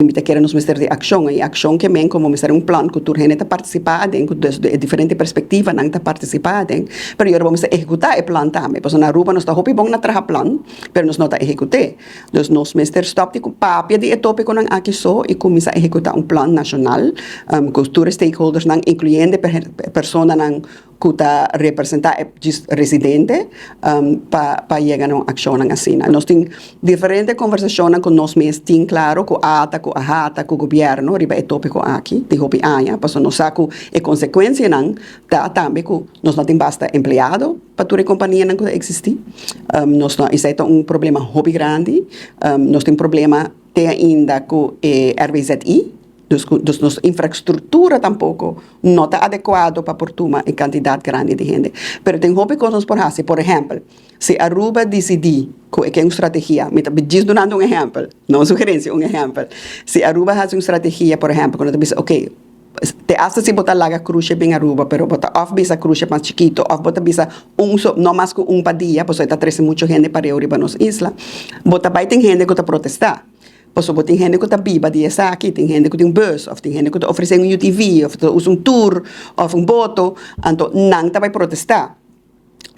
Mi ta kere nos mester di akshon, i akshon ke men komo mester un plan ku tur hende ta partisipá aden, ku dus e diferente perspektivanan ta partisipá aden, pero yora bo mester ehekutá e plan tambe, pasobra na Aruba nos ta hopi bon na traha plan, pero nos no ta ehekut'é. Dus nos mester stòp di papia di e tópikonan aki so i kuminsá ehekutá un plan nashonal ku tur e stakeholdersnan, inkluyende personanan ku ta representá e djis residente pa pa yega na un akshonnan asina. Nos tin diferente konversashonnan ku nos mes tin klaro ku ata, ku ahata, ku gobièrnu riba e tópiko aki di hopi aña, pasobra nos sa ku e konsekuensianan ta tambe ku nos no tin basta empleado pa tur e kompanianan ku ta eksistí. Nos no, esei ta un problema hopi grandi. Nos tin problema te ainda ku e RWZI. Dus ku dus nos infrastruktura tampoko no ta adekuado pa por tuma e kantidat grandi di hende. Pero tin hopi kos nos por hasi. Por ehèmpel, si Aruba disidí ku e ke un strategia, mi ta djis dunando un ehèmpel, no un sugerensia, un ehèmpel. Si Aruba hasi un strategia, por ehèmpel, ku nan ta bisa, oke, te asta si bo ta laga krushe bin Aruba, pero bo ta òf bisa krushe mas chikito òf bo ta bisa un so, no mas ku un pa dia, pasobra e ta trese muchu hende pareu riba nos isla, bo ta bai tin hende ku ta protestá. Pasobra bo tin hende ku ta biba di esaki, tin hende ku tin bus, òf tin hende ku ta ofresé un UTV, òf ta usa un tur, òf un boto, anto nan ta bai protestá.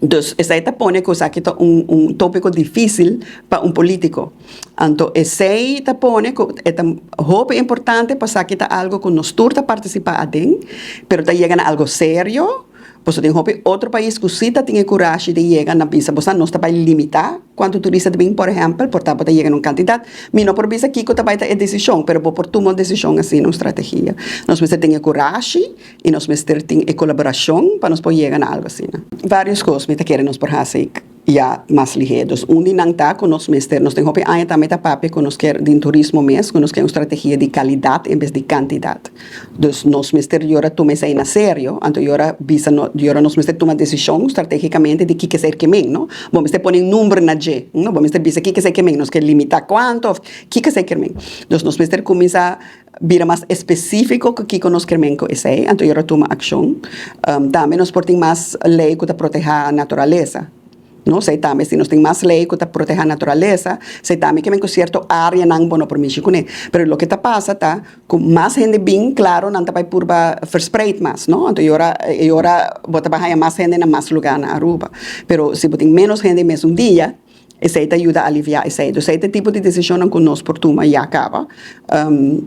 Dus esei ta pone ku esaki ta un un tópiko difísil pa un polítiko. Anto esei ta pone ku e ta hopi importante pa esaki ta algu ku nos tur ta partisipá aden, pero ta yega na algu serio. Pasobra tin hopi otro pais ku si ta tin e kurashi di yega na bisa bo sa nos ta bai limitá kuantu turista ta bin, por ehèmpel, por ta bo ta yega na un kantidat. Mi no por bisa kiko ta bai ta e desishon, pero bo por tuma un desishon asina, un strategia. Nos mester tin e kurashi i nos mester tin e kolaborashon pa nos por yega na algu asina. Vários kos mi ta kere nos por hasi. Ya mas lihé. Dus un di nan ta ku nos mester, nos tin hopi aña tambe ta papia ku nos kier den turismo mes, ku nos kier un strategia di kalidat en bes di kantidat. Dus nos mester yora tuma esei na serio, anto yora bisa no, yora nos mester tuma desishon strategikamente di kiko esei ke men, no. Bo mester pone un number na dje, no, bo mester bisa kiko esei ke men, nos kier limitá kuantu òf kiko esei kier men. Dus nos mester kuminsá bira mas espesífiko ku kiko nos ker men ku esei, anto yora tuma akshon. Tambe nos por tin mas lei ku ta protehá naturalesa. No, esei tambe, si nos tin mas lei ku ta protehá naturalesa, esei tambe ke men ku sierto áreanan bo no por mishi kuné. Pero loke ta pasa ta ku mas hende bin, klaro nan ta bai purba verspreid mas, no? Anto yora e ora bo ta bai haña mas hende na mas lugá na Aruba. Pero si bo tin ménos hende mesun dia, Esei ta yuda aliviá esei. Dus esei ta e tipo di desishonnan ku nos por tuma ya kaba.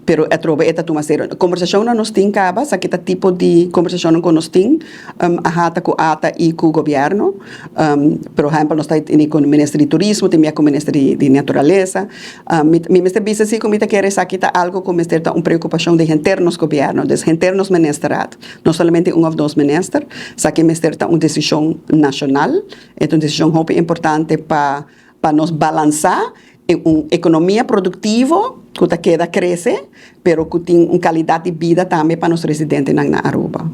Pero atrobe e ta tuma serio. Kombersashonnan nos tin kaba, sa ki ta tipo di kombersashonnan ku nos tin ahata ku ata i ku gobièrnu. Por ehèmpel nos ta tene ku minister di turismo, tin bia ku minister di naturalesa. Mi mester bisa si ku mi ta kere esaki ta algu ku mester ta un preokupashon di henter nos gobièrnu, dus henter nos ministerat. No solamente un òf dos minister. Esaki mester ta un desishon nashonal. E ta un desishon hopi importante pa pa nos balansá e un ekonomia produktivo ku ta keda krese, pero ku tin un kalidat di bida tambe pa nos residentenan na Aruba.